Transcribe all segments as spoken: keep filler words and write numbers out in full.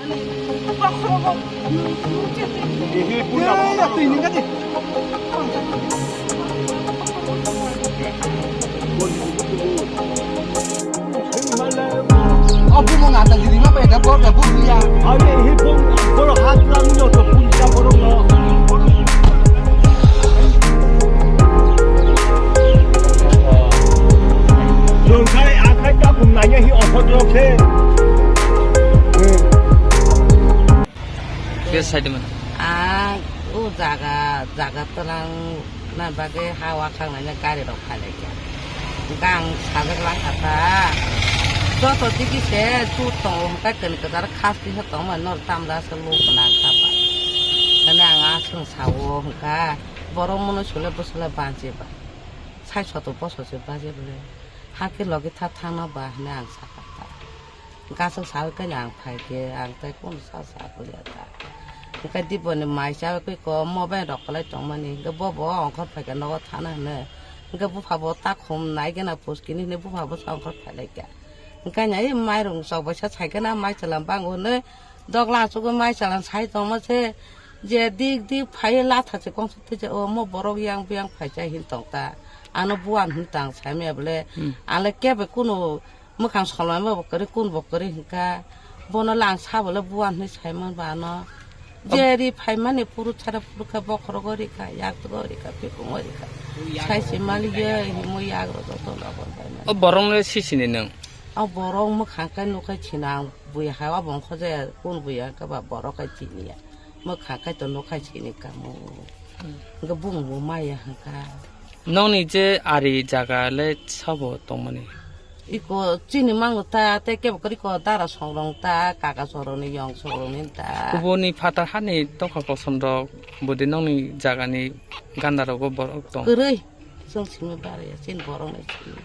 O bumung ata diri ma pai da bor da bor ya. Ayo, he bung, boro hat lang no to pun ka boro no. Jongkai akhai ka bung nanya hi okhot rok se. Ke sai de man. Ang o jaga, jaga tlang na bagwi ha wakhang nanya gari rok phai lai kha. Gang sajak lang kha ta. Joto digi se chu tongo hwnkhe kani kwchar khas kisa tongma nor tamda se luk nang kha ba. Kani ang aswng sao hwnkha borok mono sule bwswla banchi ba. Sai soto boso se baje bole. Hakhe logi tha thangna ba hwnwi ang sakha ta. Gaswk sawi khe ang phai khe ang tei kunu sa sa kuliya ta. Hwnkhe diboni mai chawi khe ko mobile rok kwlai tongmani hwnkhe bo bo ongkhor phai khe nogo thana hwno. Hwnkhe bupha bo ta khum nai gana puskini hwnwi bupha bo sa ongkhor phai lai kha. Hwnkhe ani mairung chok bai sa sai gana mai chwla bang hwnwi dogla achugwi mai chwla sai tongma se je dik dik phai latha se kongsa twi je omo borok yang biyang phai chai hin tong ta. Ano buan hwn tang sai maya bole. Hmm. Ale kebe kunu Mwkhang solmaima bo kwrwi, kun bo kwrwi hwnkha. Bono le ang sabo le buan hwnwi saiman ba ano. Ob- Je ri phaimani phuru chara phuru kha, bokhorogo ri kha, yaktogo ri kha, phikungo ri kha. Sai se maliya himwi yagrok joto logon phaimani. O borok no sisini nwng? O borok mwkhang khe nukhai sina ang buya hai, obo wngkha je kun buya khe ba borok hai siniya. Mwkhang khe to nukhai sini kamo. Hmm. Hwnkhe bumung bo maya hwnkha. Nokni je ari jaga le sabo tongmani? Iko chini mango ta, tei kebo kwrwi ko dara songrong ta, kaka songrokni yong songrokni ta. Kubuni phatar hani tongkha kosom rok, budi nokni jagani ganda rogo borok tong. Kwrwi, chwng simi baraya, chini borok nai simi.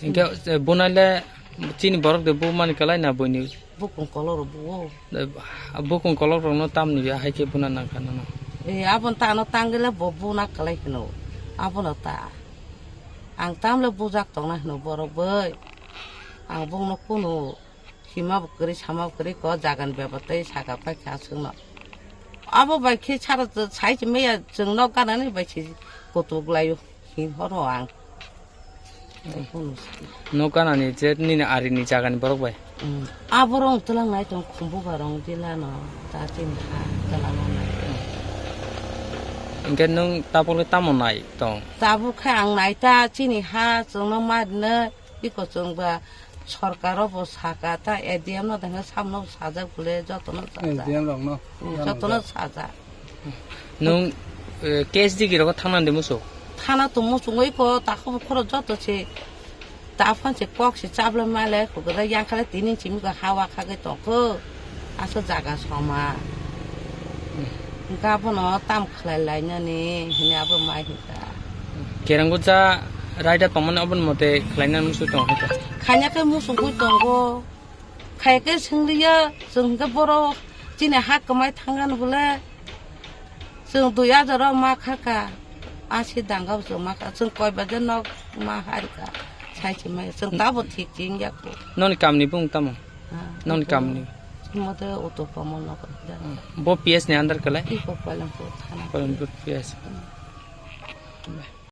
Hingke, eh, bunai le chini borok de bu mani kalai na buini? Bukung kolok rok buo. Eh, bukung kolok rok no tamni ya hai khe buna nang kha nono. Eh, abon ta ano tangwi le bo buna kalai hino. Abono ta. Ang tamle bujak tongna hino borok bai. Ang bongno kunu hima bo kwrwi sama bo kwrwi ko jagan beba tei saka pai kha aswkno. Abo bai khe sara sai se meya chwng nok ganani bai se kutuk laio hin horo ang. Tei kunu sai. Nok ganani je nini arini jagani borok bai? Mm. Aborok twlang nai tong khumbu barong dilano ta chini ha twlang nai. Hingke nwng tabuk le tamo nai tong? Tabuk khe ang nai ta chini ha chwngno ma rwno. Iko chwng ba sorkar o bo saka ta A D M no dengkhe samno sajak bole jotono sajak. A D M rok no. Hmm, jotono sajak. Nwng, eh, K S D G rogo thangna de musu? Thana to muchungwi ko takhuk bukhuk rok joto se ta phone se kok se chabla male khukra yang khala tini simi ko hawa khagwi tongkho. Aswk jaga soma. Hwnkhe abono tam khlai lainani hwnwi abo mai hwnkha. Kerenggo ja raida tongmani oboni mote khlainani musu tongo hwnkhe. Khaina khe musungwi tongo. Khaikhe swngriya chwng hwnkhe borok chini ha kwmai thangani bole. Chwng dui hajar o ma kha kha, asi danga bo chwng ma kha, chwng koi baje nok ma hari kha, sai se mai, chwng tabo thik ching ya ko. Noni kamni bung tamo? Ha, noni kamni? Mote auto pamo nok. Hmm. Bo P S ni under kalai? Iko Koilampur thana. Koilampur P S. Hmm.